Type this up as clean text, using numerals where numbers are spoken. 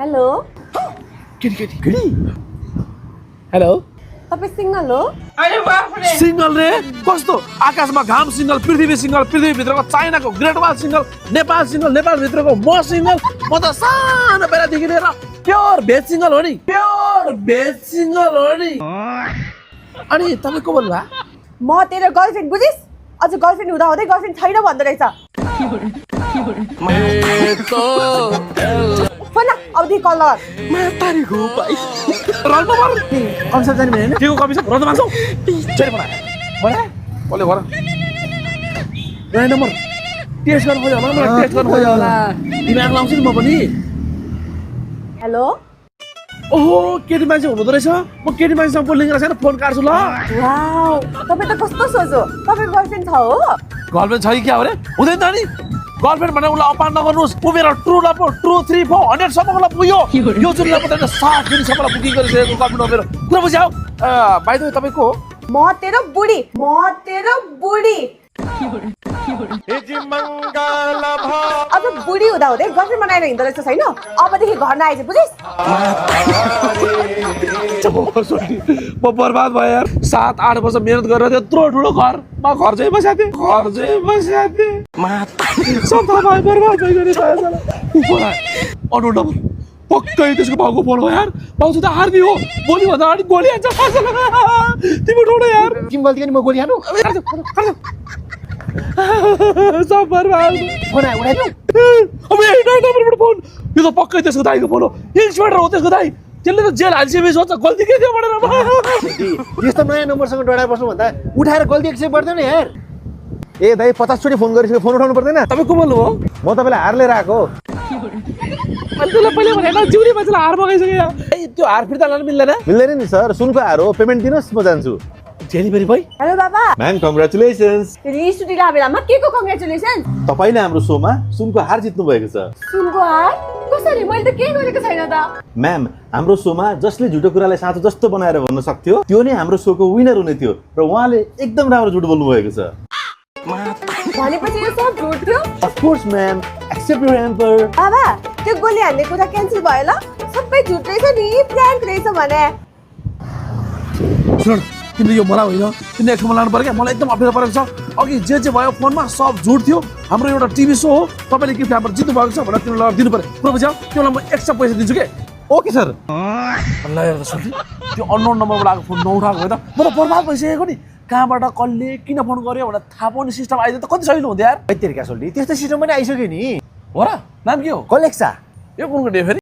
hello केटी hello तपाईँ single हो सिंगल रे कस्तो आकाशमा घाम सिंगल पृथ्वी भित्रको चाइनाको ग्रेट वाल सिंगल नेपाल भित्रको म सिंगल म त सानो बेलादेखि लिएर प्योर भेज सिंगल हो नि अनि तपाईँ को बोल्नु म तेरो गर्लफ्रेन्ड बुझिस् अझ गर्लफ्रेन्ड हुँदै गर्लफ्रेन्ड छैन भन्दो रहेछ फोन अवधि कल मातारीको भाइ रल्नु पर्छ कन्सेप्ट जाने भने के को कपी छ रद्द मान्छौ चेरी बना बोले भर नयाँ नम्बर टेस्ट गर्नु खोज्यो होला मलाई टेस्ट गर्नु खोज्यो होला दिमाग लाउँछु नि म पनि हेलो ओहो केटी मान्छे हुनुहुँदो रहेछ म केटी मान्छेसँग बोल्ने रहेछ फोन काट्छु ल वाउ तपाईँ त कस्तो सोचो तपाईँको गर्लफ्रेन्ड छ हो गर्लफ्रेन्ड छ कि क्या हो रे हुँदैन त नि गर्लफ्रेन्ड भनेर उसलाई अपान नगर्नुहोस् ऊ मेरो ट्रु लभ 2 3 4 100 सम्मलाई पुग्यो यो जुन लभ त 7 दिन सम्मलाई बुकिङ गरिसकेको गर्लफ्रेन्ड हो मेरो कुरा बुझ्यौ बाइ द वे तपाईँ को म तेरो बुढी अब बुढी हुँदै गर्लफ्रेन्ड बनाएर हिँड्दो रहेछ छैन अबदेखि घर नआइज बुझिस् म बर्बाद भयो यार 7-8 वर्ष मेहनत गरेर त्यत्रो ठुलो घरमा घर चाहिँ बस्याथे सबै भयो बर्बाद भइगयो अनु नम्बर पक्कै त्यसको बाउको फोन हो यार बाउ चाहिँ त हार्ने हो बोली भन्दा अगाडि गोली हान्छ तिमी उठाउन यार तिमी गल्ती गर्ने म गोली हानु सब बर्बाद फोन आयो उठाइदिउ अब यही नम्बरबाट फोन यो त पक्कै त्यसको दाइको फोन हो इन्सपेक्टर हो त्यसको दाइ त्यसले त जेल हालिसकेपछि सोच्छ गल्ती के थियो भनेर यस्तो नयाँ नम्बरसँग डराएर बस्नु भन्दा उठाएर गल्ती एक्सेप्ट गर्दैन यार ए दाइ 50 चोटि फोन गरिसक्यो फोन उठाउनु पर्दैन तपाईँ को बोल्नु हो म तपाईँलाई हार लिएर आएको अनि त्यसलाई पहिले भनेको जिउरी मान्छेलाई हार मगाइसक्यो त्यो हार फिर्ता लानु मिल्दैन नि सर सुनको हार हो पेमेन्ट दिनुहोस् म जान्छु डेलिभरी भाइ हेलो बाबा म्याम कङ्ग्रेचुलेसन्स रिस्टुटी लाबेलामा के को कङ्ग्रेचुलेसन तपाईँले हाम्रो सोमा सुनको हार जित्नु भएको छ सुनको हार कसरी मैले त केही गरेको छैन त म्याम हाम्रो सोमा जसले झुटो कुरालाई साँचो जस्तो बनाएर भन्न सक्थ्यो त्यो नै हाम्रो सोको विनर हुने थियो र उहाँले एकदम राम्रो झुट बोल्नु भएको छ भनेपछि यो सब झुट थियो of course ma'am except your एम्पर बाबा त्यो गोली हान्ने कुरा क्यान्सल भयो ल सबै झुट रहेछ नि प्र्याङ्क रहेछ भने सुन तिमीले यो मलाई होइन तिमीले एकठाउँमा लानु पर्यो क्या मलाई एकदम अप्ठ्यारो परेको छ अघि जे भयो फोनमा सब झुट थियो हाम्रो एउटा टिभी सो हो तपाईँले गिफ्ट हाम्रो जित्नु भएको छ भनेर तिमीलाई लगेर दिनु पर्यो पुरो बुझ्यौ तिमीलाई म एक्स्ट्रा पैसा दिन्छु के ओके सर ल हेर्दा सुन त्यो अननोन नम्बरबाट आएको फोन नउठाएको भयो त म त बर्बाद भइसकेको नि कहाँबाट कसले किन फोन गर्यो भनेर थाहा पाउने सिस्टम आइदियो त कति सजिलो हुन्थ्यो यार तेरिका सोल्टी त्यस्तो सिस्टम पनि आइसक्यो नि हो र नाम के हो कलेक्सा यो कुनको डे फेरि